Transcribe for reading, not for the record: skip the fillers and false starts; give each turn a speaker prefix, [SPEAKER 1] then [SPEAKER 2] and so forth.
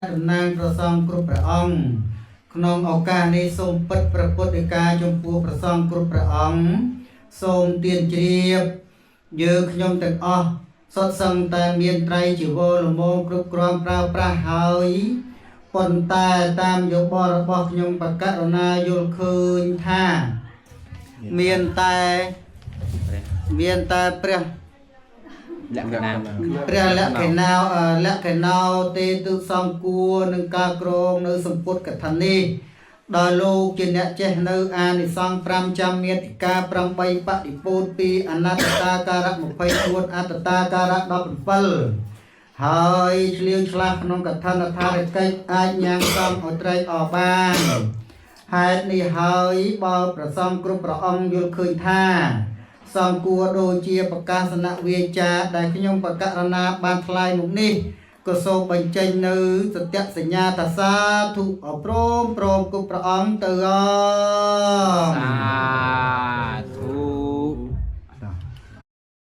[SPEAKER 1] តំណាងព្រះសង្ឃគ្រប់ព្រះអង្គក្នុងឱកាសនេះសូមពិតព្រះពុទ្ធដីកាចំពោះព្រះសង្ឃគ្រប់ព្រះអង្គសូមទានជ្រាបយើងខ្ញុំទាំងអស់សុទ្ធសឹងតែមានត្រៃជីវរល្មមគ្រប់គ្រាន់ប្រើប្រាស់ហើយប៉ុន្តែតាមយោបល់របស់ខ្ញុំបកករណាយល់ឃើញថាមានតែព្រះ
[SPEAKER 2] លក្ខណៈ
[SPEAKER 1] ព្រះលក្ខណោលក្ខណោទេទុសង្គួរនឹងការក្រងនៅសម្ពុតកថានេះដោយលោកជាអ្នកចេះនៅអានិសង្ស5ចាំមានឯកា8បតិពោត2អនត្តតាការៈ24អត្តតាការៈ17ហើយឆ្លៀងឆ្លាស់ក្នុងកថានដ្ឋារកិច្ចអាចញ៉ាំងសំឲ្យត្រេកអរបានហេតុនេះហើយបើប្រសំគ្រប់ព្រះអង្គយល់ឃើញថាសង្គួរដូចជាប្រកាសនវាចាដែលខ្ញុំបកករណាបានថ្លែងមកនេះក៏សូមបញ្ចេញនៅសតិសញ្ញាតាសាធុអព្រមព្រមគ្រប់ព្រះអង្គទៅអ
[SPEAKER 2] សា